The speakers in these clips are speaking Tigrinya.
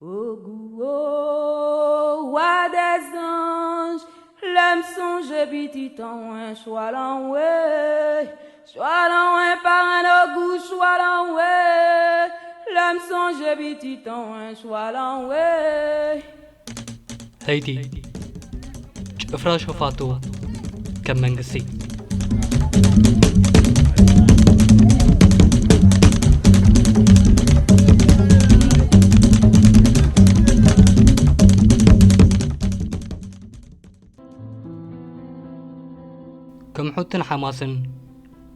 Ogu, oh, roi des anges, lè m sonje pitit an wen, chwalan we, chwalan we, paran Ogu, chwalan we, lè m sonje pitit an wen, chwalan we. ሄይቲ፣ ጭፍራ ሸፋቱ ከም መንግስቲ። ከም ሑትን ሓማስን፣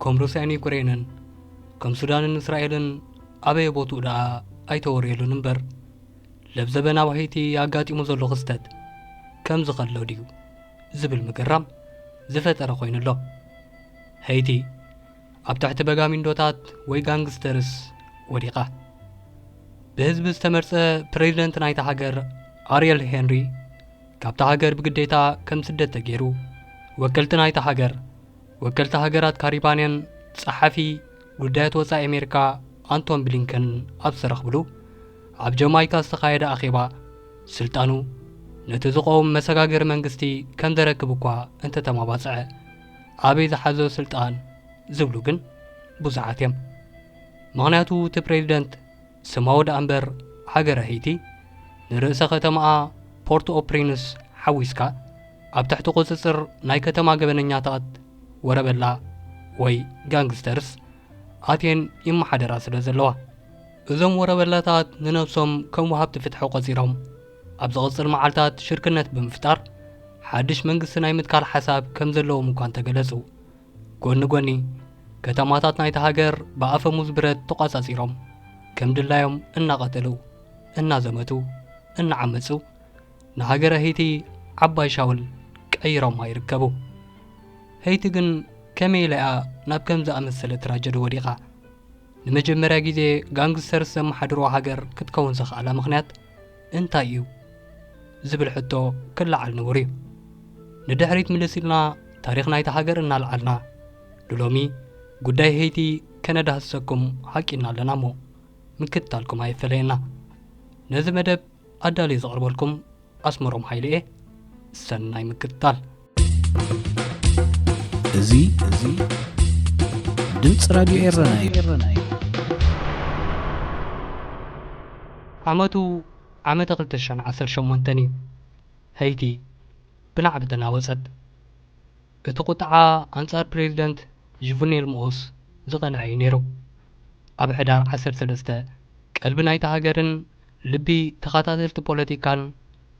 ከም ሩስያን ዩክሬንን፣ ከም ሱዳንን እስራኤልን ኣበየ ቦትኡ ደኣ ኣይተወርየሉን እምበር፣ ለብዘበን ኣብ ሄይቲ ኣጋጢሙ ዘሎ ክስተት ከምዚ ከሎ ድዩ ዝብል ምግራም ዝፈጠረ ኮይኑ ኣሎ። ሄይቲ ኣብ ትሕቲ በጋሚንዶታት ወይ ጋንግስተርስ ወዲቓ። ብህዝቢ ዝተመርጸ ፕሬዚደንት ናይታ ሃገር ኣርየል ሄንሪ ካብታ ሃገር ብግዴታ ከም ስደት ተገይሩ፣ ወከልቲ ናይታ ሃገር፣ ወከልቲ ሃገራት ካሪባንያን ጸሓፊ ጉዳያት ወጻኢ ኣሜሪካ ኣንቶን ብሊንከን ኣብ ዝተረኽብሉ፣ ኣብ ጀማይካ ዝተኻየደ ኣኼባ፣ ስልጣኑ ነቲ ዝቐውም መሰጋገሪ መንግስቲ ከም ዘረክብ እኳ እንተተማባጽዐ፣ ኣበይ ዝሓዞ ስልጣን ዝብሉ ግን ብዙሓት እዮም። ምኽንያቱ እቲ ፕሬዚደንት ስማዊ ደኣ እምበር፣ ሃገረ ሄይቲ ንርእሰ ከተማኣ ፖርት ኦ ፕሪንስ ሓዊስካ ኣብ ትሕቲ ቁጽጽር ናይ ከተማ ገበነኛታት፣ ወረበላ ወይ ጋንግስተርስ ኣትየን ይመሓደራ ስለ ዘለዋ። እዞም ወረበላታት ንነብሶም ከም ወሃብቲ ፍትሒ ቆጺሮም፣ ኣብ ዝቕጽል መዓልታት ሽርክነት ብምፍጣር ሓድሽ መንግስቲ ናይ ምትካል ሓሳብ ከም ዘለዎም እኳ እንተገለጹ፣ ጎኒ ጎኒ ከተማታት ናይታ ሃገር ብኣፈሙዝ ብረት ተቋጻጺሮም፣ ከም ድላዮም እናቐተሉ፣ እናዘመቱ፣ እናዓመጹ፣ ንሃገረ ሄይቲ ዓባይ ሻውል ቀይሮማ ይርከቡ። ሄይቲ ግን ከመይ ኢላ እያ ናብ ከምዚ ዝኣመሰለ ትራጀዲ ወዲቓ? ንመጀመርያ ግዜ ጋንግስተርስ ዘመሓድርዋ ሃገር ክትከውን ዘኽኣላ ምኽንያት እንታይ እዩ ዝብል ሕቶ ክለዓል ንቡር እዩ። ንድሕሪት ምልስ ኢልና ታሪኽ ናይታ ሃገር እናልዓልና፣ ንሎሚ ጉዳይ ሄይቲ ከነዳህሰኩም ሃቂና ኣለና እሞ፣ ምክትታልኩም ኣይፈለየና። ነዚ መደብ ኣዳልየ ዘቕርበልኩም ኣስመሮም ሃይለ እየ። ሰናይ ምክትታል። እዚ፣ እዚ ድምፂ ራድዮ ኤረና እዩ። ዓመቱ ዓመተ ክልተ ሽሕን ዓሰርተ ሸሞንተን እዩ። ሄይቲ ብናዕቢ ተናወጸት። እቲ ቁጥዓ ኣንጻር ፕሬዚደንት ጁቨኔል ሞኦስ ዝቐንዐ እዩ ነይሩ። ኣብ ሕዳር ዓሰርተ ሰለስተ፣ ቀልቢ ናይታ ሃገርን ልቢ ተኸታተልቲ ፖለቲካን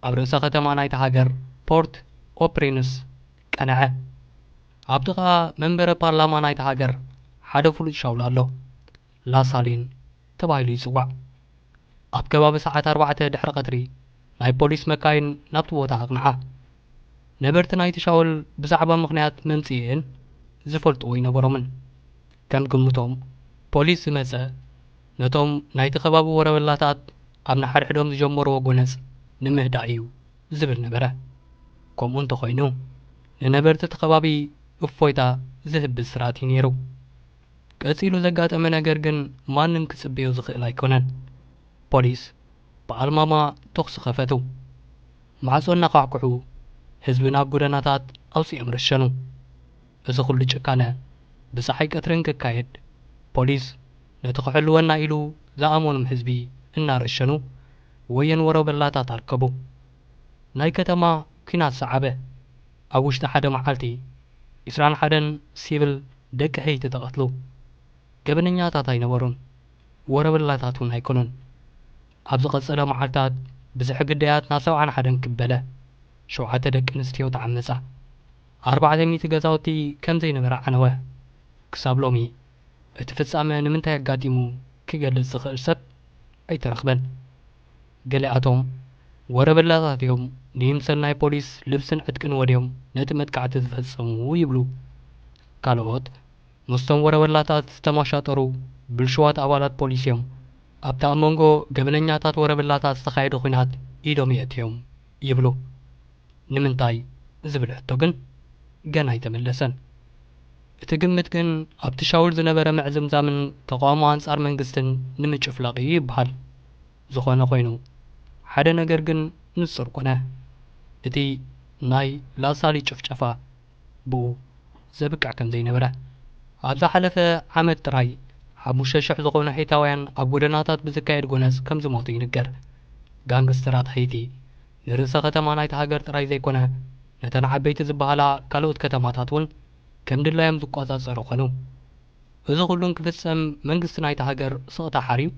ኣብ ርእሰ ከተማ ናይታ ሃገር ፖርት ኦ ፕሪንስ ቀንዐ። ኣብ ጥቓ መንበረ ፓርላማ ናይታ ሃገር ሓደ ፍሉጥ ሻውል ኣሎ። ላሳሊን ተባሂሉ ይጽዋዕ። ኣብ ከባቢ ሰዓት ኣርባዕተ ድሕሪ ቀትሪ ናይ ፖሊስ መካይን ናብቲ ቦታ ኣቕንዓ። ነበርቲ ናይቲ ሻውል ብዛዕባ ምኽንያት መምጽኢኤን ዝፈልጥዎ ኣይነበሮምን። ከም ግምቶም፣ ፖሊስ ዝመጸ ነቶም ናይቲ ከባቢ ወረበላታት ኣብ ንሓድሕዶም ዝጀመርዎ ጎነጽ ንምህዳእ እዩ ዝብል ነበረ። ከምኡ እንተኾይኑ፣ ንነበርቲ እቲ ከባቢ እፎይታ ዝህብ ብስራት እዩ ነይሩ። ቀጺሉ ዘጋጠመ ነገር ግን ማንም ክጽበዮ ዝኽእል ኣይኮነን። ፖሊስ ብኣልማማ ተኹሲ ከፈቱ። ማዕጾ እናኳሕኩሑ ህዝቢ ናብ ጎደናታት ኣውጺኦም ረሸኑ። እዚ ኩሉ ጭካነ ብጸሓይ ቀትርን ክካየድ፣ ፖሊስ ነቲ ክሕልወና ኢሉ ዝኣመኖም ህዝቢ እናረሸኑ ወየን ወረበላታት ኣርከቡ። ናይ ከተማ ኲናት ሰዓበ። ኣብ ውሽጢ ሓደ መዓልቲ፣ ዕስራን ሓደን ሲቪል ደቂ ሄይቲ ተቐትሉ። ገበነኛታት ኣይነበሩን፣ ወረበላታት እውን ኣይኮኑን። ኣብ ዝቐጸለ መዓልታት፣ ብዝሒ ግዳያት ናብ ሰብዓን ሓደን ክበለ፣ ሸውዓተ ደቂ ኣንስትዮ ተዓመጻ። ኣርባዕተ ሚእቲ ገዛውቲ ከም ዘይነበረ ዓነወ። ክሳብ ሎሚ፣ እቲ ፍጻመ ንምንታይ ኣጋጢሙ ክገልጽ ዝኽእል ሰብ ኣይተረኽበን። ገሊኣቶም ወረበላታት እዮም፣ ንይምሰል ናይ ፖሊስ ልብስን ዕጥቅን ወድዮም ነቲ መጥቃዕቲ ዝፈጸሙ ይብሉ። ካልኦት ምስቶም ወረበላታት ዝተመሻጠሩ ብልሽዋት ኣባላት ፖሊስ እዮም። ኣብቲ ኣብ መንጎ ገበነኛታት ወረበላታት ዝተኻየደ ኲናት ኢዶም የእትዮም ይብሉ። ንምንታይ ዝብል ሕቶ ግን ገና ኣይተመለሰን። እቲ ግምት ግን ኣብቲ ሻውል ዝነበረ ምዕዝምዛምን ተቓውሞ ኣንጻር መንግስትን ንምጭፍላቕ እዩ ይበሃል። ዝኾነ ኮይኑ፣ ሓደ ነገር ግን ንጹር ኮነ። እቲ ናይ ላሳሊ ጭፍጨፋ ብኡ ዘብቅዕ ከም ዘይነበረ። ኣብ ዝሓለፈ ዓመት ጥራይ ሓሙሽተ ሽሕ ዝኾኑ ሄይታውያን ኣብ ጎደናታት ብዝካየድ ጎነጽ ከም ዝሞቱ ይንገር። ጋንግስተራት ሄይቲ ንርእሰ ከተማ ናይታ ሃገር ጥራይ ዘይኮነ፣ ነተን ዓበይቲ ዝበሃላ ካልኦት ከተማታት እውን ከም ድላዮም ዝቆጻጸሩ ኾኑ። እዚ ኩሉ እንክፍጸም መንግስቲ ናይታ ሃገር ስቕታ ሓርዩ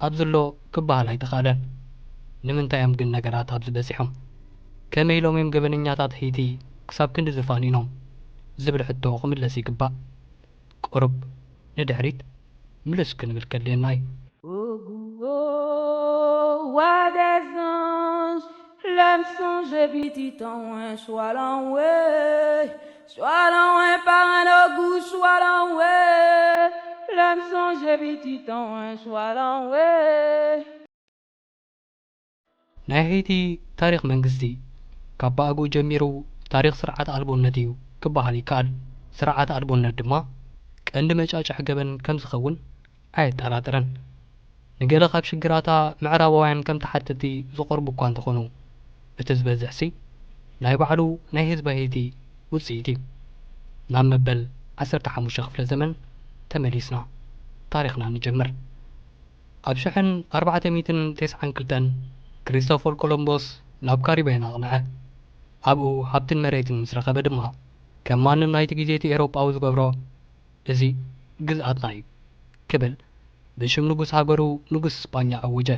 ኣብ ዘሎ ክበሃል ኣይተኻእለን። ንምንታይ እዮም ግን ነገራት ኣብዚ በጺሖም? ከመይ ኢሎም እዮም ገበነኛታት ሄይቲ ክሳብ ክንድዚ ፋኒኖም? ዝብል ሕቶ ክምለስ ይግባእ። ቁሩብ ንድሕሪት ምልስ ክንብል ከድልየና እዩ። Au goût au roi des anges, l'homme songe petit en un soir l'envoyé, soir l'envoyé par un au goût, soir l'envoyé, l'homme songe petit en un soir l'envoyé. ናይ ሄይቲ ታሪኽ መንግስቲ ካብ ብኣግኡ ጀሚሩ ታሪኽ ስርዓት ኣልቦነት እዩ ክበሃል ይከኣል። ስርዓት ኣልቦነት ድማ ቀንዲ መጫጭሕ ገበን ከም ዝኸውን ኣየጠራጥርን። ንገለ ካብ ሽግራታ ምዕራባውያን ከም ተሓተቲ ዝቐርቡ እኳ እንተኾኑ፣ እቲ ዝበዝሕሲ ናይ ባዕሉ ናይ ህዝቢ ሄይቲ ውጽኢት እዩ። ናብ መበል ዓሰርተ ሓሙሽተ ክፍለ ዘመን ተመሊስና ታሪኽና ንጀምር። ኣብ ሽሕን ኣርባዕተ ሚእትን ተስዓን ክልተን ክሪስቶፈር ኮሎምቦስ ናብ ካሪባይን ኣቕንዐ። ኣብኡ ሃብትን መሬትን ምስ ረኸበ ድማ፣ ከም ማንም ናይቲ ግዜ እቲ ኤውሮጳዊ ዝገብሮ፣ "እዚ ግዝኣትና እዩ" ክብል ብሽም ንጉስ ሃገሩ ንጉስ እስጳኛ ኣወጀ።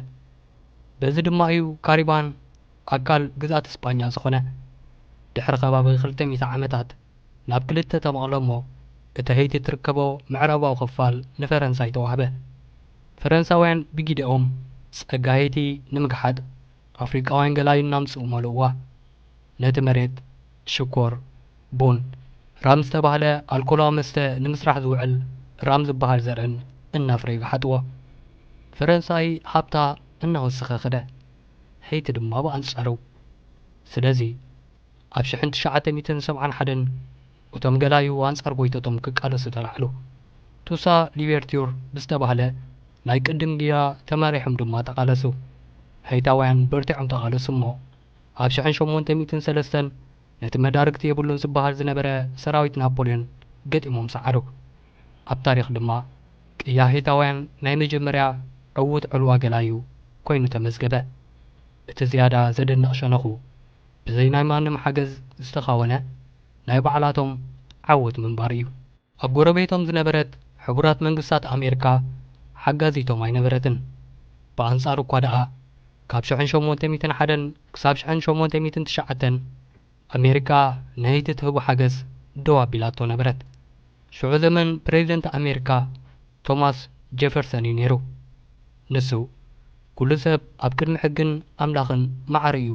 በዚ ድማ እዩ ካሪባን ኣካል ግዝኣት እስጳኛ ዝኾነ። ድሕሪ ከባቢ ክልተ ሚእቲ ዓመታት ናብ ክልተ ተመቕለ እሞ፣ እቲ ሄይቲ እትርከቦ ምዕራባዊ ክፋል ንፈረንሳይ ተዋህበ። ፈረንሳውያን ብጊደኦም ጸጋ ሄይቲ ንምግሓጥ ኣፍሪቃውያን ገላዩ እናምጽኡ መለእዋ። ነቲ መሬት ሽኮር፣ ቡን፣ ራም ዝተባህለ ኣልኮላዊ መስተ ንምስራሕ ዝውዕል ራም ዝበሃል ዘርእን እናፍረዩ ገሓጥዎ። ፈረንሳይ ሃብታ እናወሰኸ ከደ፣ ሄይቲ ድማ ብኣንጻሩ። ስለዚ ኣብ ሽሕን ትሽዓተ ሚእትን ሰብዓን ሓደን እቶም ገላዩ ኣንጻር ጎይተቶም ክቃለሱ ተላዕሉ። ቱሳ ሊበርቲዩር ብዝተባህለ ናይ ቅድም ጊያ ተመሪሖም ድማ ተቓለሱ። ሄይታውያን በርቲዖም ተቓለሱ እሞ ኣብ ሽሕን ሸሞንተ ሚእትን ሰለስተን ነቲ መዳርግቲ የብሉን ዝበሃል ዝነበረ ሰራዊት ናፖልዮን ገጢሞም ሰዓሩ። ኣብ ታሪኽ ድማ ቅያ ሄይታውያን ናይ መጀመርያ ዕዉት ዕልዋ ገላዩ ኮይኑ ተመዝገበ። እቲ ዝያዳ ዘደንቕ ሸነኹ ብዘይ ናይ ማንም ሓገዝ ዝተኻወነ ናይ ባዕላቶም ዓወት ምንባሩ እዩ። ኣብ ጎረቤቶም ዝነበረት ሕቡራት መንግስታት ኣሜሪካ ሓጋዚቶም ኣይነበረትን። ብኣንጻሩ እኳ ደኣ ካብ ሽሕን ሸሞንተ ሚእትን ሓደን ክሳብ ሽሕን ሸሞንተ ሚእትን ትሽዓተን ኣሜሪካ ንሄይቲ ትህቦ ሓገዝ ደው ኣቢላቶ ነበረት። ሽዑ ዘመን ፕሬዚደንት ኣሜሪካ ቶማስ ጀፈርሰን እዩ ነይሩ። ንሱ፣ "ኩሉ ሰብ ኣብ ቅድሚ ሕግን ኣምላኽን ማዕረ እዩ"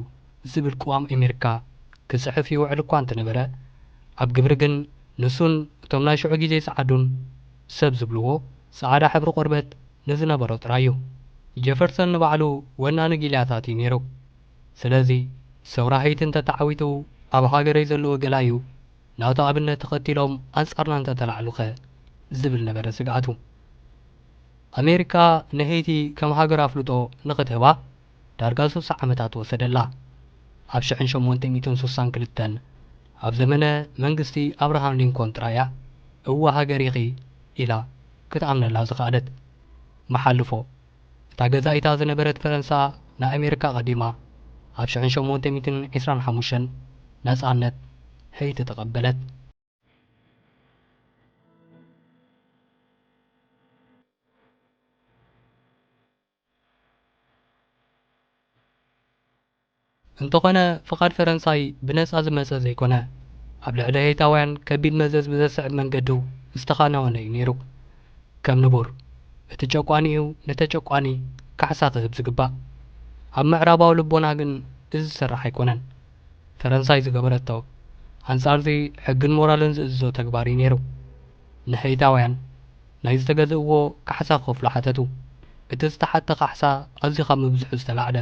ዝብል ቅዋም ኣሜሪካ ክጽሕፍ ይውዕል እኳ እንተነበረ፣ ኣብ ግብሪ ግን ንሱን እቶም ናይ ሽዑ ግዜ ጸዓዱን ሰብ ዝብልዎ ጸዓዳ ሕብሪ ቆርበት ንዝነበሮ ጥራይ እዩ። ጀፈርሰን ንባዕሉ ወናኒ ጊልያታት እዩ ነይሩ። ስለዚ፣ ሰውራ ሄይቲ እንተተዓዊቱ ኣብ ሃገረይ ዘለዉ ገላዩ ናቱ ኣብነት ተኸቲሎም ኣንጻርና እንተተላዕሉኸ ዝብል ነበረ ስግኣቱ። ኣሜሪካ ንሄይቲ ከም ሃገር ኣፍልጦ ንኽትህባ ዳርጋ ስሳ ዓመታት ወሰደላ። ኣብ ሽሕን ሸሞንተ ሚእትን ስሳን ክልተን ኣብ ዘመነ መንግስቲ ኣብርሃም ሊንኮን ጥራይ እያ "እወ ሃገር ኢኺ" ኢላ ክትኣምነላ ዝኸኣለት። መሓልፎ እታ ገዛኢታ ዝነበረት ፈረንሳ ንኣሜሪካ ኣቐዲማ ኣብ ሽሕን ሸሞንተ ሚእትን ዕስራን ሓሙሽተን ነጻነት ሄይቲ ተቐበለት። እንተኾነ፣ ፍቓድ ፈረንሳይ ብነጻ ዝመጸ ዘይኮነ፣ ኣብ ልዕሊ ሄይታውያን ከቢድ መዘዝ ብዘስዕብ መንገዱ ዝተኻነወነ እዩ ነይሩ። ከም ንቡር፣ እቲ ጨቋኒ'ዩ ንተጨቋኒ ካሕሳ ክህብ ዝግባእ። ኣብ ምዕራባዊ ልቦና ግን እዚ ዝስራሕ ኣይኮነን። ፈረንሳይ ዝገበረቶ፣ ኣንጻርዚ ሕግን ሞራልን ዝእዝዞ ተግባር እዩ ነይሩ። ንሄይታውያን ናይ ዝተገዝእዎ ካሕሳ ክኸፍሉ ሓተቱ። እቲ ዝተሓተ ካሕሳ ኣዝዩ ካብ ምብዝሑ ዝተላዕለ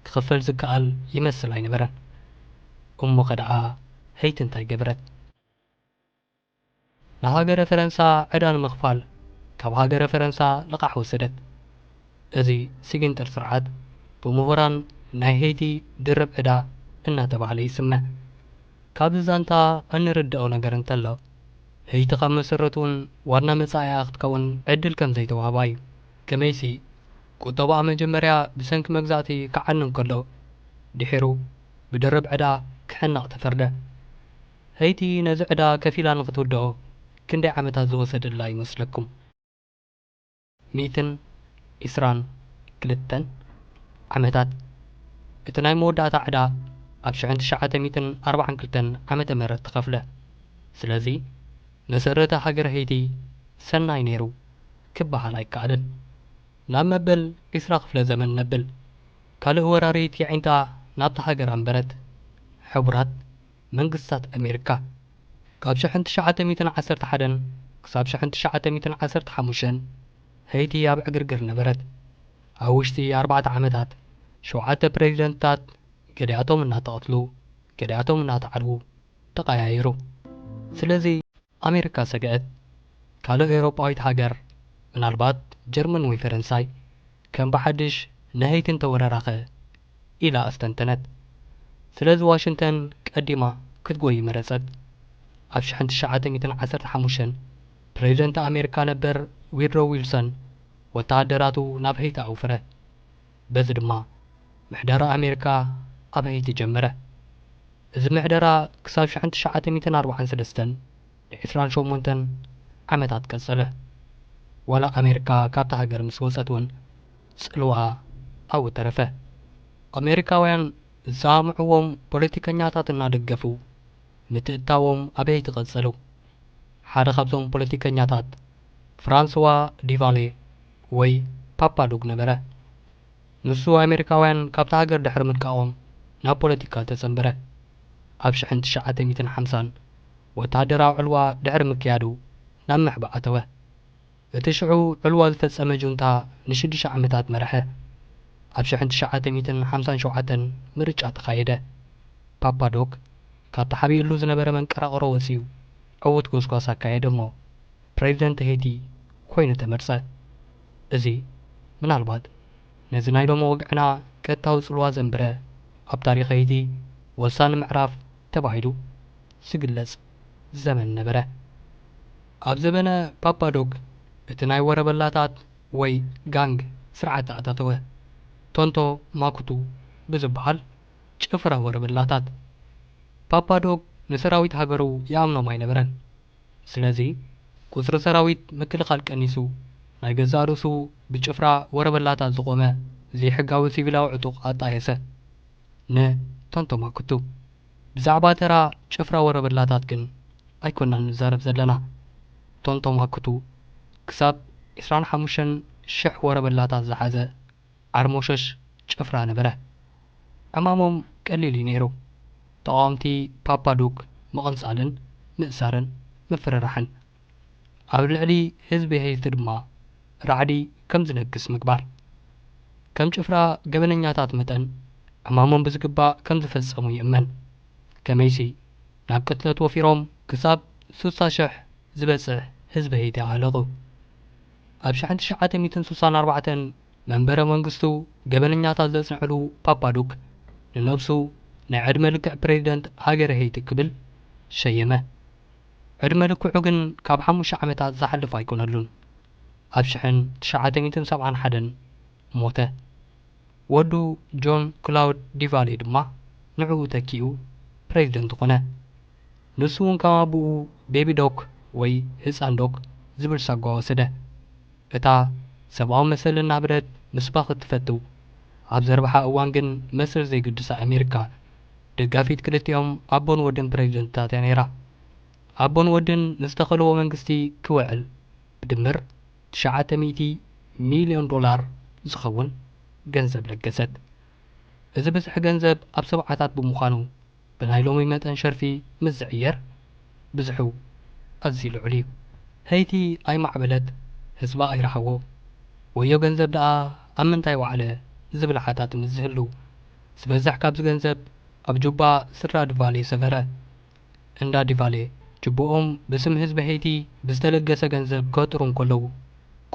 ክኽፈል ዝከኣል ይመስል ኣይነበረን። እሞኸ ደኣ ሄይቲ እንታይ ገበረት? ንሃገረ ፈረንሳ ዕዳ ንምኽፋል ካብ ሃገረ ፈረንሳ ልቓሕ ወሰደት። እዚ ስጊንጥር ስርዓት ብምሁራን ናይ ሄይቲ ድርብ ዕዳ እናተባህለ ይስመዕ። ካብዚ ዛንታ እንርድኦ ነገር እንተሎ፣ ሄይቲ ካብ መሰረቱ እውን ዋና መጻኢኣ ክትከውን ዕድል ከም ዘይተዋህባ እዩ። ከመይሲ፣ ቁጠባኣ መጀመርያ ብሰንኪ መግዛእቲ ክዓኑ እንከሎ፣ ድሒሩ ብድርብ ዕዳ ክሕነቕ ተፈርደ። ሄይቲ ነዚ ዕዳ ከፊላ ንኽትውድኦ ክንደይ ዓመታት ዝወሰደላ ይመስለኩም? ሚእትን ዕስራን ክልተን ዓመታት። እቲ ናይ መወዳእታ ዕዳ ኣብ ሽሕን ትሽዓተ ሚእትን ኣርባዓን ክልተን ዓመተ ምህረት ተኸፍለ። ስለዚ፣ መሰረቲ ሃገረ ሄይቲ ሰናይ ነይሩ ክበሃል ኣይከኣልን። ናብ መበል ዕስራ ክፍለ ዘመን ነብል። ካልእ ወራሪት የዒንታ ናብታ ሃገር ኣንበረት። ሕቡራት መንግስታት ኣሜሪካ። ካብ ሽሕን ትሽዓተ ሚእትን ዓሰርተ ሓደን ክሳብ ሽሕን ትሽዓተ ሚእትን ዓሰርተ ሓሙሽተን ሄይቲ ኣብ ዕግርግር ነበረት። ኣብ ውሽጢ ኣርባዕተ ዓመታት ሸውዓተ ፕሬዚደንትታት ገሊኣቶም እናተቐትሉ፣ ገሊኣቶም እናተዓርዉ ተቐያየሩ። ስለዚ ኣሜሪካ ሰግኣት። ካልእ ኤውሮጳዊት ሃገር፣ ምናልባት ጀርመን ወይ ፈረንሳይ፣ ከም ብሓድሽ ንሀይቲ እንተወረራኸ ኢላ ኣስተንተነት። ስለዚ ዋሽንግተን ቀዲማ ክትጎይ መረጸት። ኣብ ሽሕን ትሽዓተ ሚእትን ዓሰርተ ሓሙሽተን ፕሬዚደንት ኣሜሪካ ነበር ዊድሮ ዊልሰን ወተሃደራቱ ናብ ሀይቲ ኣውፈረ። በዚ ድማ ምሕደራ ኣሜሪካ ኣብ ሀይቲ ጀመረ። እዚ ምሕደራ ክሳብ ሽሕን ትሽዓተ ሚእትን ኣርባዓን ሰለስተን ንዕስራን ሸሞንተን ዓመታት ቀጸለ። ዋላ ኣሜሪካ ካብታ ሃገር ምስ ወጸት እውን ጽልዋ ኣብኡ ተረፈ። ኣሜሪካውያን ዝሰማምዕዎም ፖለቲከኛታት እናደገፉ ምትእትታዎም ኣብ ሀይቲ ቀጸሉ። ሓደ ካብዞም ፖለቲከኛታት ፍራንስዋ ዲቫሌ ወይ ፓፓ ዶግ ነበረ። ንሱ ኣሜሪካውያን ካብታ ሃገር ድሕሪ ምልቃቖም ናብ ፖለቲካ ተጸንበረ። ኣብ ሽሕን ትሽዓተ ሚእትን ሓምሳን ወተሃደራዊ ዕልዋ ድሕሪ ምክያዱ ናብ ምሕባእ ኣተወ። እቲ ሽዑ ዕልዋ ዝፈጸመ ጁንታ ንሽዱሽተ ዓመታት መርሐ። ኣብ ሽሕን ትሽዓተ ሚእትን ሓምሳን ሸውዓተን ምርጫ ተኻየደ። ፓፓ ዶክ ካብቲ ሓቢእሉ ዝነበረ መንቀራቕሮ ወጺኡ ዕዉት ጎስጓስ ኣካየደ እሞ ፕሬዚደንት ሄይቲ ኮይኑ ተመርጸ። እዚ ምናልባት ነዚ ናይ ሎሚ ወግዕና ቀጥታዊ ጽልዋ ዘንበረ ኣብ ታሪኽ ሄይቲ ወሳኒ ምዕራፍ ተባሂሉ ዝግለጽ ዘመን ነበረ። ኣብ ዘበነ ፓፓ ዶክ እቲ ናይ ወረበላታት ወይ ጋንግ ስርዓት ተኣታተወ። ቶንቶ ማኩቱ ብዝበሃል ጭፍራ ወረበላታት። ፓፓ ዶክ ንሰራዊት ሃገሩ ይኣምኖም ኣይነበረን። ስለዚ ቁጽሪ ሰራዊት ምክልኻል ቀኒሱ ናይ ገዛእ ርእሱ ብጭፍራ ወረበላታት ዝቖመ ዘይሕጋዊ ሲቪላዊ ዕጡቕ ኣጣየሰ። ንቶንቶ ማኩቱ። ብዛዕባ ተራ ጭፍራ ወረበላታት ግን ኣይኮናን ንዛረብ ዘለና። ቶንቶ ማኩቱ ክሳብ ዕስራን ሓሙሽተን ሽሕ ወረበላታት ዝሓዘ ዓርሞሸሽ ጭፍራ ነበረ። ዕማሞም ቀሊል እዩ ነይሩ። ተቓወምቲ ፓፓ ዱክ ምቕንጻልን ምእሳርን ምፍርራሕን። ኣብ ልዕሊ ህዝቢ ሄይቲ ድማ ራዕዲ ከም ዝነግስ ምግባር። ከም ጭፍራ ገበነኛታት መጠን ዕማሞም ብዝግባእ ከም ዝፈጸሙ ይእመን። ከመይሲ ናብ ቅትለት ወፊሮም ክሳብ ስሳ ሽሕ ዝበጽሕ ህዝቢ ሄይቲ ኣህለቑ። ኣብ ሽሕን ትሽዓተ ሚእትን ስሳን ኣርባዕተን መንበረ መንግስቱ ገበነኛታት ዘጽንዕሉ ፓፓ ዱክ ንነብሱ ናይ ዕድመ ልክዕ ፕሬዚደንት ሃገረ ሄይቲ ክብል ሸየመ። ዕድመ ልክዑ ግን ካብ ሓሙሽተ ዓመታት ዝሓልፍ ኣይኮነሉን። ኣብ ሽሕን ትሽዓተ ሚእትን ሰብዓን ሓደን ሞተ። ወዱ ጆን ክላውድ ዲቫሌ ድማ ንዕኡ ተኪኡ ፕሬዚደንት ኾነ። ንሱ እውን ከም ኣቦኡ ቤቢ ዶክ ወይ ህጻን ዶክ ዝብል ሳጓ ወሰደ። እታ ሰብኣዊ መሰል እናብረት ምስባኽ እትፈቱ፣ ኣብ ዘርብሓ እዋን ግን መሰል ዘይግድሳ ኣሜሪካ፣ ደጋፊት ክልቲኦም ኣቦን ወድን ፕሬዚደንትታት እያ ነይራ። ኣቦን ወድን ንዝተኸልዎ መንግስቲ ክውዕል ብድምር ትሽዓተ ሚእቲ ሚልዮን ዶላር ዝኸውን ገንዘብ ለገሰት። እዚ ብዝሒ ገንዘብ ኣብ ሰብዓታት ብምዃኑ፣ ብናይ ሎሚ መጠን ሸርፊ ምስ ዝዕየር፣ ብዝሑ ኣዝዩ ልዑል እዩ። ሄይቲ ኣይማዕበለት፣ ህዝባ ኣይረሓዎ። ወዮ ገንዘብ ደኣ ኣብ ምንታይ ዋዕለ ዝብል ሓታት ምስ ዝህሉ፣ ዝበዝሕ ካብዚ ገንዘብ ኣብ ጁባ ስድራ ድቫሌ ሰፈረ። እንዳ ዲቫሌ ጅቡኦም ብስም ህዝቢ ሄይቲ ብዝተለገሰ ገንዘብ ከጥሩ እንከለዉ፣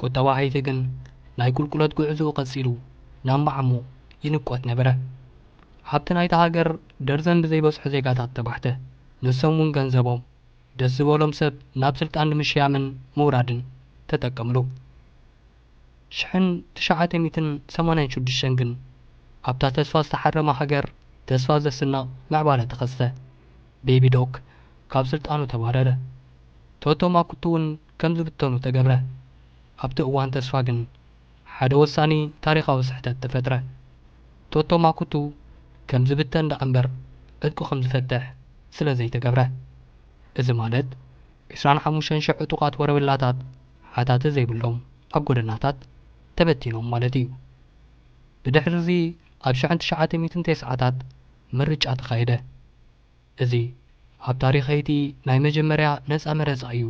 ቁጠባ ሄይቲ ግን ናይ ቁልቁለት ጉዕዞኡ ቀጺሉ ናብ ማዕሙቕ ይንቆት ነበረ። ሃብቲ ናይታ ሃገር ደርዘን ብዘይበጽሑ ዜጋታት ተባሕተ። ንሶም እውን ገንዘቦም ደስ ዝበሎም ሰብ ናብ ስልጣን ንምሽያምን ምውራድን ተጠቀምሉ። ሽሕን ትሽዓተ ሚእትን ሰማንያን ሽዱሽተን ግን ኣብታ ተስፋ ዝተሓረማ ሃገር ተስፋ ዘስንቕ ምዕባለ ተኸስተ። ቤቢ ዶክ ካብ ስልጣኑ ተባረረ። ቶቶ ማኩቱ እውን ከም ዝብተኑ ተገብረ። ኣብቲ እዋን ተስፋ ግን ሓደ ወሳኒ ታሪኻዊ ስሕተት ተፈጥረ። ቶቶ ማኩቱ ከም ዝብተን ደኣ እምበር ዕጥቁ ከም ዝፈትሕ ስለ ዘይተገብረ። እዚ ማለት ዕስራን ሓሙሽተን ሽሕ ዕጡቓት ወረበላታት ሓታቲ ዘይብሎም ኣብ ጎደናታት ተበቲኖም ማለት እዩ። ብድሕሪ እዚ ኣብ ሽሕን ትሽዓተ ሚእትን ተስዓታት ምርጫ ተኻየደ። እዚ ኣብ ታሪኽ ሀይቲ ናይ መጀመርያ ነጻ መረጻ እዩ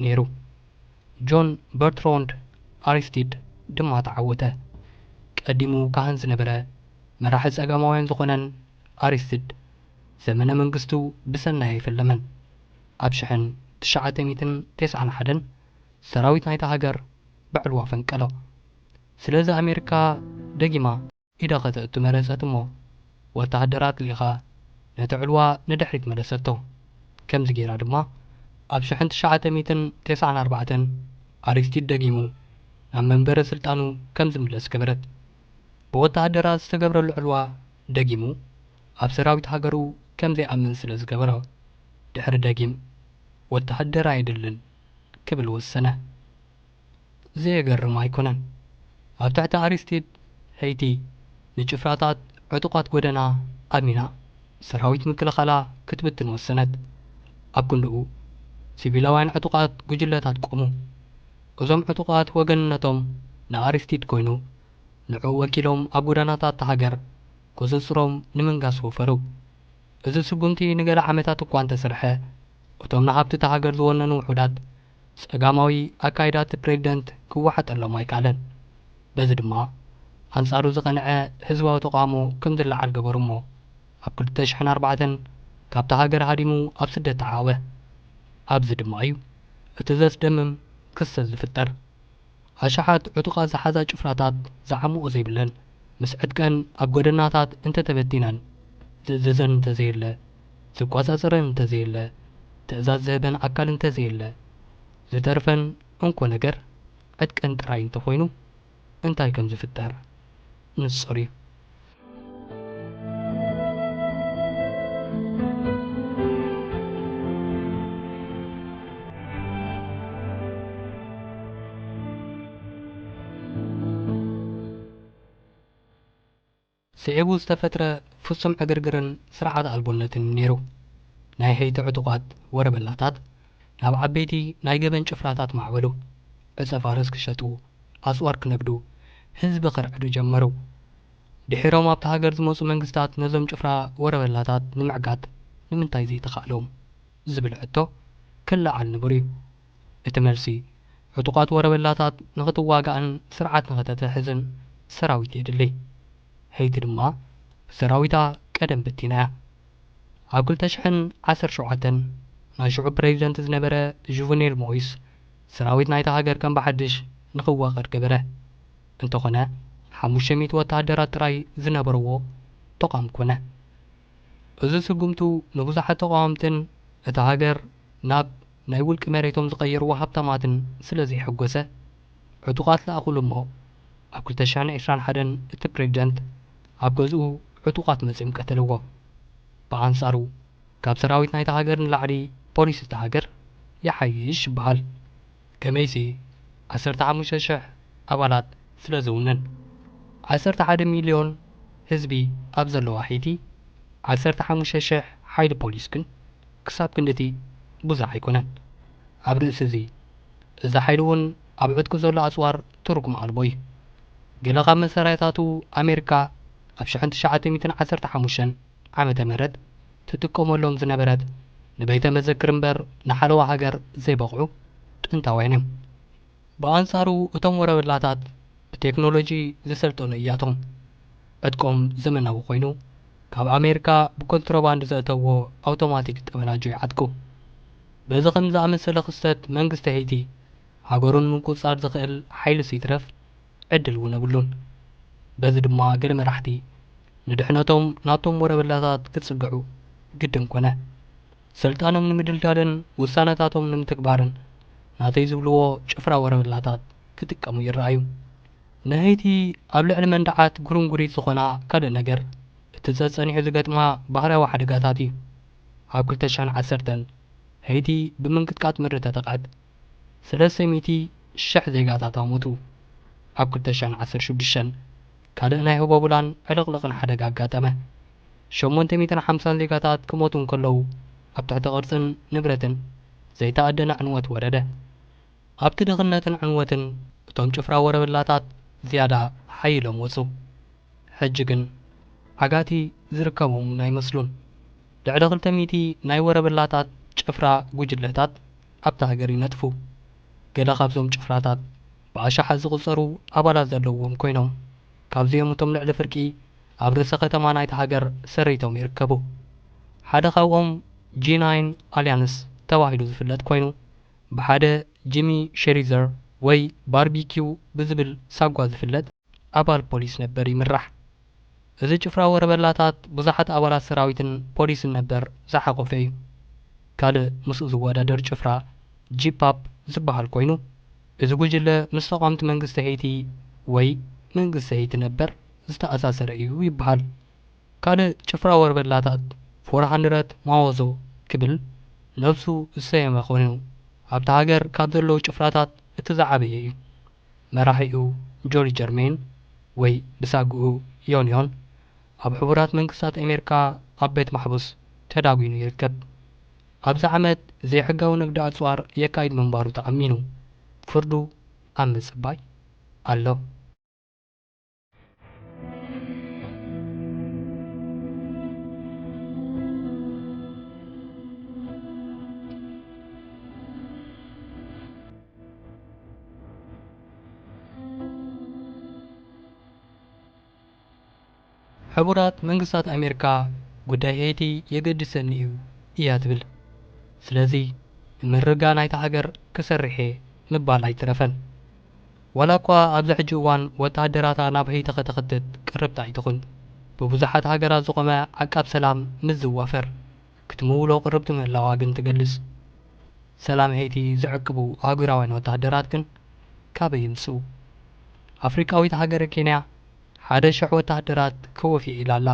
ነይሩ። ጆን በርትራንድ ኣሪስቲድ ድማ ተዓወተ። ቀዲሙ ካህን ዝነበረ መራሒ ጸጋማውያን ዝኾነን ኣሪስቲድ ዘመነ መንግስቱ ብሰናይ ኣይፈለመን። ኣብ ሽሕን ትሽዓተ ሚእትን ተስዓን ሓደን ሰራዊት ናይታ ሃገር ብዕልዋ ፈንቀሎ። ስለዚ ኣሜሪካ ደጊማ ኢዳ ከተእቱ መረጸት እሞ ወተሃደራት ልኢኻ ነቲ ዕልዋ ንድሕሪት መለሰቶ። ከምዚ ገይራ ድማ ኣብ ሽሕን ትሽዓተ ሚእትን ተስዓን ኣርባዕተን ኣሪስቲድ ደጊሙ ናብ መንበረ ስልጣኑ ከም ዝምለስ ገበረት። ብወተሃደራት ዝተገብረሉ ዕልዋ ደጊሙ ኣብ ሰራዊት ሃገሩ ከም ዘይኣምን ስለ ዝገበሮ፣ ድሕሪ ደጊም ወተሃደር ኣየድልን ክብል ወሰነ። ዘየገርም ኣይኮነን። ኣብ ትሕቲ ኣሪስቲድ፣ ሀይቲ ንጭፍራታት ዕጡቓት ጎደና ኣሚና ሰራዊት ምክልኻላ ክትብትን ወሰነት። ኣብ ክንድኡ፣ ሲቪላውያን ዕጡቓት ጉጅለታት ቆሙ። እዞም ዕጡቓት ወገንነቶም ንኣሪስቲድ ኮይኑ፣ ንዕኡ ወኪሎም ኣብ ጎደናታት እታ ሃገር ቁጽጽሮም ንምንጋስ ወፈሩ። እዚ ስጉምቲ ንገለ ዓመታት እኳ እንተሰርሐ፣ እቶም ንሃብቲ እታ ሃገር ዝወነኑ ውሑዳት ጸጋማዊ ኣካይዳ እቲ ፕሬዚደንት ክወሓጠሎም ኣይከኣለን። በዚ ድማ ኣንጻሩ ዝቐንዐ ህዝባዊ ተቓውሞ ከም ዝለዓል ገበሩ እሞ ኣብ ክልተ ሽሕን ኣርባዕተን ካብታ ሃገር ሃዲሙ ኣብ ስደት ተዓወ። ኣብዚ ድማ እዩ እቲ ዘስደምም ክስተት ዝፍጠር። ኣሽሓት ዕጡቓት ዝሓዛ ጭፍራታት ዝዓምኦ ዘይብለን፣ ምስ ዕጥቀን ኣብ ጎደናታት እንተተበቲነን፣ ዝእዝዘን እንተዘየለ፣ ዝቆጻጸረን እንተዘየለ፣ ትእዛዝ ዝህበን ኣካል እንተዘየለ፣ ዝተርፈን እንኮ ነገር ዕጥቀን ጥራይ እንተኾይኑ፣ እንታይ ከም ዝፍጠር ንጹር እዩ። ስዒቡ ዝተፈጥረ ፍጹም ዕግርግርን ስርዓት ኣልቦነትን ነይሩ። ናይ ሀይቲ ዕጡቓት ወረበላታት ናብ ዓበይቲ ናይ ገበን ጭፍራታት ማዕበሉ። ዕጸ ፋርስ ክሸጡ፣ ኣጽዋር ክነግዱ፣ ህዝቢ ከርዕዱ ጀመሩ። ድሒሮም ኣብታ ሃገር ዝመጹ መንግስታት ነዞም ጭፍራ ወረበላታት ንምዕጋት ንምንታይ ዘይተኻእሎም ዝብል ሕቶ ክለዓል ንቡር እዩ። እቲ መልሲ፣ ዕጡቓት ወረበላታት ንኽትዋጋእን ስርዓት ንኽተትሕዝን ሰራዊት የድሊ። ሀይቲ ድማ ብሰራዊታ ቀደም በቲናያ። ኣብ ክልተ ሽሕን ዓሰርተ ሸውዓተን ናይ ሽዑ ፕሬዚደንት ዝነበረ ጁቨኔል ሞይስ ሰራዊት ናይታ ሃገር ከም ብሓድሽ ንኽዋቐር ገበረ። እንተኾነ፣ ሓሙሽተ ሚእቲ ወተሃደራት ጥራይ ዝነበርዎ ተቋም ኮነ። እዚ ስጉምቱ ንብዙሓት ተቓወምትን እታ ሃገር ናብ ናይ ውልቂ መሬቶም ዝቐየርዎ ሃብታማትን ስለ ዘየሐጎሰ፣ ዕጡቓት ለኣኹሉ እሞ፣ ኣብ ክልተ ሽሕን ዕስራን ሓደን እቲ ፕሬዚደንት ኣብ ገዝኡ ዕጡቓት መጺኦም ቀተልዎ። ብኣንጻሩ፣ ካብ ሰራዊት ናይታ ሃገር ንላዕሊ ፖሊስ እታ ሃገር ይሓይሽ ይበሃል። ከመይሲ፣ ዓሰርተ ሓሙሽተ ሽሕ ኣባላት ስለ ዝውንን። ዓሰርተ ሓደ ሚልዮን ህዝቢ ኣብ ዘለዋ ሀይቲ፣ ዓሰርተ ሓሙሽተ ሽሕ ሓይሊ ፖሊስ ግን ክሳብ ክንድቲ ብዙሕ ኣይኮነን። ኣብ ርእሲ እዚ፣ እዚ ሓይሊ እውን ኣብ ዕጥቂ ዘሎ ኣጽዋር ትርጉም ኣልቦ እዩ። ገለ ካብ መሳርያታቱ ኣሜሪካ ኣብ ሽሕን ትሽዓተ ሚእትን ዓሰርተ ሓሙሽተን ዓመተ ምህረት ትጥቀመሎም ዝነበረት ንቤተ መዘክር እምበር ንሓለዋ ሃገር ዘይበቕዑ ጥንታውያን እዮም። ብኣንጻሩ እቶም ወረበላታት ብቴክኖሎጂ ዝሰልጠኑ እያቶም። ዕጥቆም ዘመናዊ ኮይኑ ካብ ኣሜሪካ ብኮንትሮባንድ ዘእተዎ ኣውቶማቲክ ጠበናጆ ይዓጥቁ። በዚ ከም ዝኣመሰለ ክስተት መንግስቲ ሄይቲ ሃገሩ ንምቁጽጻር ዝኽእል ሓይልስ ይትረፍ ዕድል እውን የብሉን። በዚ ድማ ገለ መራሕቲ ንድሕነቶም ናብቶም ወረበላታት ክጽግዑ ግድን ኮነ። ስልጣኖም ንምድልዳልን ውሳነታቶም ንምትግባርን ናተይ ዝብልዎ ጭፍራ ወረበላታት ክጥቀሙ ይረኣዩ። ንሀይቲ ኣብ ልዕሊ መንደዓት ጉርንጉሪት ዝኾና ካልእ ነገር፣ እቲ ጸጸኒሑ ዝገጥማ ባህርያዊ ሓደጋታት እዩ። ኣብ ክልተ ሽሕን ዓሰርተን፣ ሀይቲ ብምንቅጥቃጥ ምድሪ ተጠቕዐት። ሰለስተ ሚእቲ ሽሕ ዜጋታታ ሞቱ። ኣብ ክልተ ሽሕን ዓሰርተ ሽዱሽተን፣ ካልእ ናይ ህቦብላን ዕልቕልቕን ሓደጋ ኣጋጠመ። ሸሞንተ ሚእትን ሓምሳን ዜጋታት ክሞቱ እንከለዉ፣ ኣብ ትሕቲ ቅርጽን ንብረትን ዘይተኣደነ ዕንወት ወረደ። ኣብቲ ድኽነትን ዕንወትን፣ እቶም ጭፍራ ወረበላታት ዝያዳ ሓይሎም ወጹ። ሕጂ ግን ዓጋቲ ዝርከቦም እውን ኣይመስሉን። ልዕሊ ክልተ ሚእቲ ናይ ወረበላታት ጭፍራ ጉጅለታት ኣብታ ሃገር ይነጥፉ። ገለ ካብዞም ጭፍራታት ብኣሽሓት ዝቑጸሩ ኣባላት ዘለውዎም ኮይኖም፣ ካብዚኦም እቶም ልዕሊ ፍርቂ ኣብ ርእሰ ከተማ ናይታ ሃገር ሰሪቶም ይርከቡ። ሓደ ካብኦም ጂ ናይን ኣልያንስ ተባሂሉ ዝፍለጥ ኮይኑ፣ ብሓደ ጂሚ ሸሪዘር ወይ ባርቢኪው ብዝብል ሳጓ ዝፍለጥ ኣባል ፖሊስ ነበር ይምራሕ። እዚ ጭፍራ ወረበላታት ብዙሓት ኣባላት ሰራዊትን ፖሊስን ነበር ዝሓቖፈ እዩ። ካልእ ምስኡ ዝወዳደር ጭፍራ ጂፓፕ ዝበሃል ኮይኑ፣ እዚ ጉጅለ ምስ ተቓወምቲ መንግስቲ ሄይቲ ወይ መንግስቲ ሄይቲ ነበር ዝተኣሳሰረ እዩ ይበሃል። ካልእ ጭፍራ ወረበላታት ፎር ሃንድረድ ማዎዞ ክብል ነብሱ ዝሰየመ ኮይኑ፣ ኣብታ ሃገር ካብ ዘለዉ ጭፍራታት እቲ ዝዓበየ እዩ። መራሒኡ ጆሊ ጀርሜን ወይ ብሳጉኡ ዮን ዮን ኣብ ሕቡራት መንግስታት ኣሜሪካ ኣብ ቤት ማሕቡስ ተዳጒኑ ይርከብ። ኣብዚ ዓመት ዘይሕጋዊ ንግዲ ኣጽዋር የካይድ ምንባሩ ተኣሚኑ፣ ፍርዱ ኣብ ምጽባይ ኣሎ። ሕቡራት መንግስታት ኣሜሪካ፣ ጉዳይ ሄይቲ የገድሰኒ እዩ እያ ትብል። ስለዚ ንምርግጋእ ናይታ ሃገር ክሰርሕ እየ ምባል ኣይትረፈን። ዋላ እኳ ኣብዚ ሕጂ እዋን ወተሃደራታ ናብ ሄይቲ ከተኽትት ቅርብቲ ኣይትኹን፣ ብብዙሓት ሃገራት ዝቖመ ዓቃብ ሰላም ምስ ዝዋፈር ክትምውሎ ቅርብቲ ምህላዋ ግን ትገልጽ። ሰላም ሄይቲ ዝዕቅቡ ኣህጉራውያን ወተሃደራት ግን ካበይ ይምጽኡ? ኣፍሪቃዊት ሃገር ኬንያ ሓደ ሽሕ ወተሃደራት ከወፊ ኢላ ኣላ።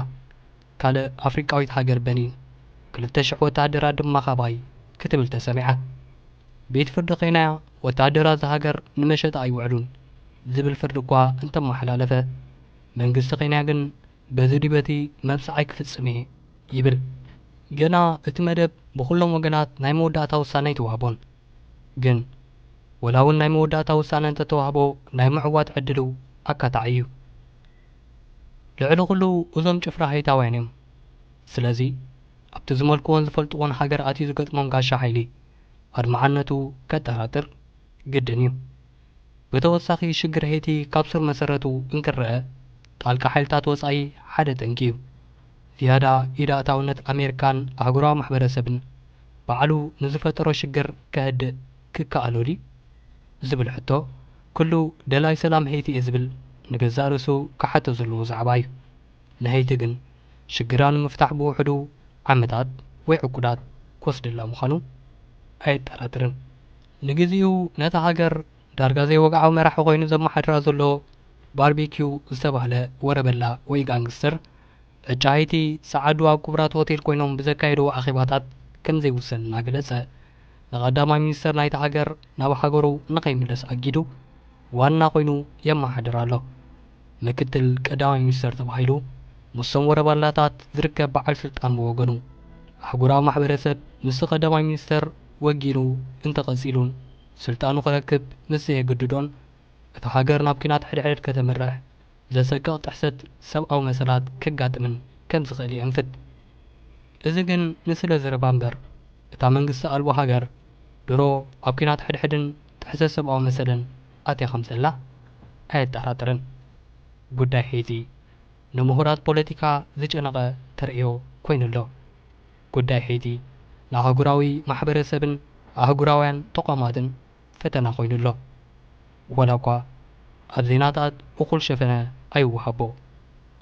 ካልእ ኣፍሪቃዊት ሃገር በኒን ክልተ ሽሕ ወተሃደራት ድማ ካባይ ክትብል ተሰሚዓ። ቤት ፍርዲ ኬንያ፣ ወተሃደራት እዛ ሃገር ንመሸጣ ኣይውዕሉን ዝብል ፍርዲ እኳ እንተመሓላለፈ፣ መንግስቲ ኬንያ ግን በዚ ድዩ በቲ መብጽዓይ ክፍጽም እየ ይብል። ገና እቲ መደብ ብኹሎም ወገናት ናይ መወዳእታ ውሳነ ኣይተዋህቦን። ግን ወላ እውን ናይ መወዳእታ ውሳነ እንተተዋህቦ፣ ናይ ምዕዋት ዕድሉ ኣካታዒ እዩ። ልዕሊ ኩሉ እዞም ጭፍራ ሄይታውያን እዮም። ስለዚ ኣብቲ ዝመልክዎን ዝፈልጥዎን ሃገር ኣትዩ ዝገጥሞም ጋሻ ሓይሊ ኣድማዕነቱ ከጠራጥር ግድን እዩ። ብተወሳኺ ሽግር ሄይቲ ካብ ስር መሰረቱ እንክረአ፣ ጣልቃ ሓይልታት ወጻኢ ሓደ ጠንቂ እዩ። ዝያዳ ኢድ ኣእታውነት ኣሜሪካን ኣህጉራዊ ማሕበረሰብን ባዕሉ ንዝፈጠሮ ሽግር ከህድእ ክከኣሎ ድዩ ዝብል ሕቶ፣ ኩሉ ደላይ ሰላም ሄይቲ እየ ዝብል ንገዛእ ርእሱ ክሓቶ ዘለዎ ዛዕባ እዩ። ንሄይቲ ግን ሽግራ ንምፍታሕ ብውሕዱ ዓመታት ወይ ዕቁዳት ክወስደላ ምዃኑ ኣየጠራጥርን። ንግዚኡ ነታ ሃገር ዳርጋ ዘይወግዓዊ መራሒ ኮይኑ ዘመሓድራ ዘሎ ባርቢኪው ዝተባህለ ወረበላ ወይ ጋንግስተር፣ ዕጫ ሄይቲ ጸዓዱ ኣብ ክቡራት ሆቴል ኮይኖም ብዘካየድዎ ኣኼባታት ከም ዘይውሰን እናገለጸ፣ ንቐዳማይ ሚኒስተር ናይታ ሃገር ናብ ሃገሩ ንኸይምለስ ኣጊዱ ዋና ኮይኑ የመሓድር ኣሎ። ምክትል ቀዳማይ ሚኒስተር ተባሂሉ ምስቶም ወረባላታት ዝርከብ በዓል ስልጣን ብወገኑ፣ ኣህጉራዊ ማሕበረሰብ ምስቲ ቀዳማይ ሚኒስተር ወጊኑ እንተቐጺሉን ስልጣኑ ክረክብ ምስ ዘየግድዶን፣ እታ ሃገር ናብ ኲናት ሕድሕድ ከተምርሕ ዘሰቅቕ ጥሕሰት ሰብኣዊ መሰላት ከጋጥምን ከም ዝኽእል የእንፍት። እዚ ግን ንስለ ዘረባ እምበር፣ እታ መንግስቲ ኣልቦ ሃገር ድሮ ኣብ ኲናት ሕድሕድን ጥሕሰት ሰብኣዊ መሰልን ኣትያ ከም ዘላ ኣየጠራጥርን። ጉዳይ ሄይቲ ንምሁራት ፖለቲካ ዝጨነቐ ተርእዮ ኮይኑ ኣሎ። ጉዳይ ሄይቲ ንኣህጉራዊ ማሕበረሰብን ኣህጉራውያን ተቋማትን ፈተና ኮይኑ ኣሎ። ዋላ እኳ ኣብ ዜናታት እኹል ሸፈነ ኣይወሃቦ።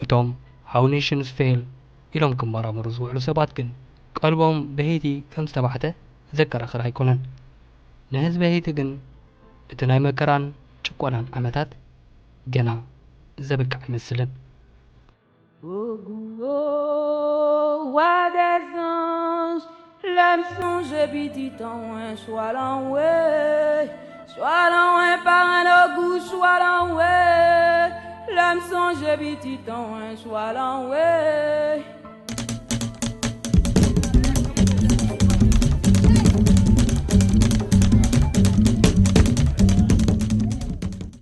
እቶም How Nations Fail ኢሎም ክመራመሩ ዝውዕሉ ሰባት ግን ቀልቦም ብሄይቲ ከም ዝተባሕተ ዘከራኽር ኣይኮነን። ንህዝቢ ሄይቲ ግን እቲ ናይ መከራን ጭቆናን ዓመታት ገና ዘብቅዕ ኣይመስልን። Au goût au roi des anges, l'âme songe petit en un soir l'enroué, soir l'enroué par un au goût, soir l'enroué, l'âme songe petit en un soir l'enroué.